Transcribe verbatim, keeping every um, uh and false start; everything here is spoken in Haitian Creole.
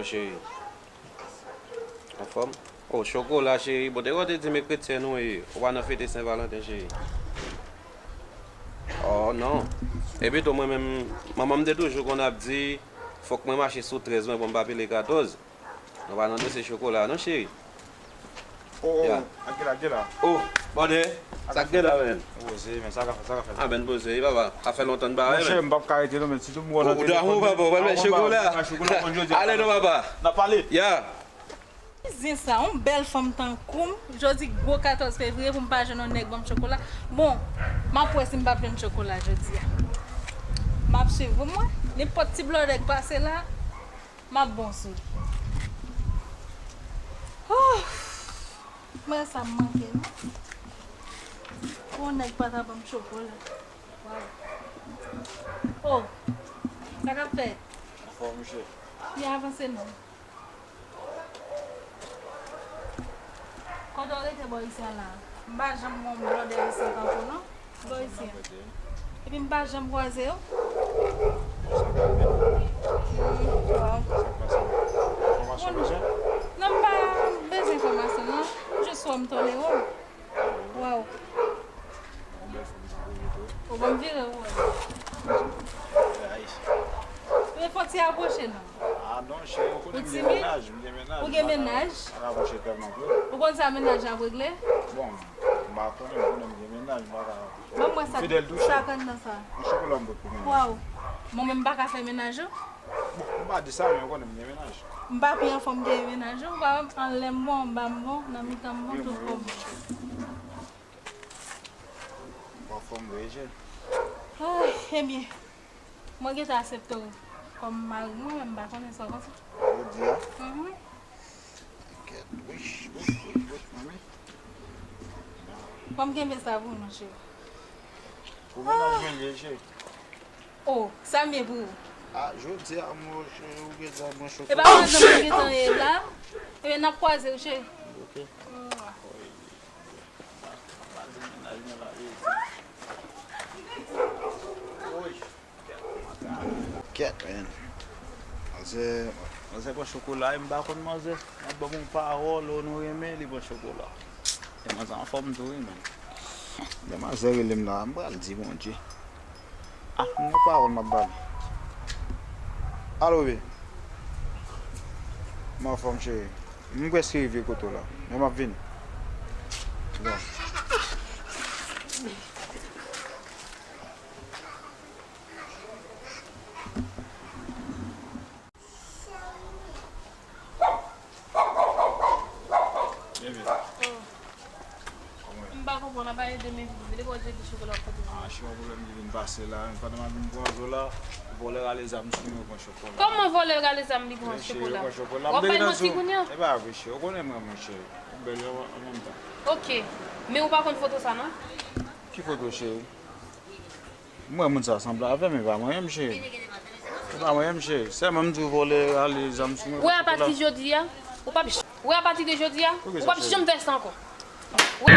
Cheri. Anfòm? Oh, chokola, cheri. Bon, te wè w te di m e kretyen nou ye. Ou pa nan fete Sen Valanten, cheri. Oh, non. Epi tou, mwen menm, manman m te toujou konn ap di, fòk mwen mache sou trèz mwen pou m pa pile katòz. Nou pa nan dosye chokola, non, cheri. Oh, oh, yeah. Ak gen la, gen la. Oh, bòdè. Sa k gen la, men? Poze, men, sa ka fè, sa ka fè. Ah, men, poze, wi, papa. Sa fè lontan n pa wè, men. Monchè, m p ap ka rete, non, men, sitou m wè w nan telefòn. Ou dan ou, papa, w pral fè chokola. Ale, non, papa. N ap pale. Ya. Zen sa, yon bèl fanm tankou m, jodi gwo katòz fevriye pou m pa jwenn yon nèg ban m chokola. Bon, m ap wè si m p ap jwenn chokola jodi a. M ap swiv ou, mwen. Nenpòt ti blòdè k pase la, m ap bon sou li. Oh! Mwen sa m manke, non. Pou yon nèg pa ta ban m chokola. Waw. Oh! Sa k ap fèt? Anfòm, monchè. Li avanse, non. Kote w rete bò isi a la? M pa janm wè yon blòdè isi tankou w, non. Bò isi a. Epi m pa janm kwaze w. Hmm, waw. Enfòmasyon w bezwen? Non, m pa bezwen enfòmasyon, non. M jis wè w, m tolere w. Waw. Ou ban m vire w wè. Men fò w ti apwoche, non. Ah non, cheri, ou konnen m gen mennaj, m gen mennaj. Ou gen mennaj? M pa ka apwoche tèlman pre. Ou konn sa mennaj la ap regle? Bon, m pa konnen, m konnen m gen mennaj, m pa ka. Ban m wè sa, sa k anndan sa. Yon chokola m pot pou mennaj. Waw. Mwen menm m pa ka fè mennaj ou? Bon, m pa di sa, men ou konnen m gen mennaj. M pa pi anfòm gen mennaj ou, ou pa wè m anlè m bon, anba m bon, nan mitan m bon, tout kò m bon. Ou anfòm vre, cheri. Ay, ebyen, mwen gentan aksepte w kòm mari mwen, men m pa konnen sa w panse. Jodi a? Mhm. Kèt, wi, wi, wi, wi, manmi. Ban m kenbe sa pou nou, cheri. Pou mennaj mwen, cheri. Oh, sa m ye pou ou? Ah, jodi a, mwen, ou gentan mwen choke. E pa madanm mwen gentan ye la. Ebyen, n ap kwaze, wi, cheri. Ok. Kèt, men. Manzè, manzè pran chokola, e m pa konn manzè. Mwen ban m yon pawòl, ou nou renmen, li pran chokola. E manzè anfòm tou, wi, men. Demwazèl rele m la, m pral di Bondye. Ah, m gen pawòl m ap ba li. Alo, bebe. M anfòm, cheri. M prèske rive kote w la. Men m ap vini. Bon. Bebe. Oh. Kòman w ye? M pa konprann, w ap ede m epi pou vide kò w di chokola w pote pou mwen. Ah, cheri, yon pwoblèm ki vin pase la, men pandan m ap vin pran zo la, vòlè rale zam sou mwen, pran chokola. Kòman vòlè rale zam li pran chokola? Wi, cheri, pran chokola. W ap bay manti kounye a? E pa vre, cheri, ou konnen m renmen w, cheri. Ou bèl an menm tan. Ok. Men ou pa konn foto sa, non? Ki foto, cheri? M wè moun sa sanble avè m, e pa mwen menm, cheri. E pa mwen menm, cheri. Sèlman m di w vòlè rale zam sou mwen. Wè, apati jodi a, ou p ap j-, wè, apati de jodi a, ou p ap janm fè sa ankò. Wè.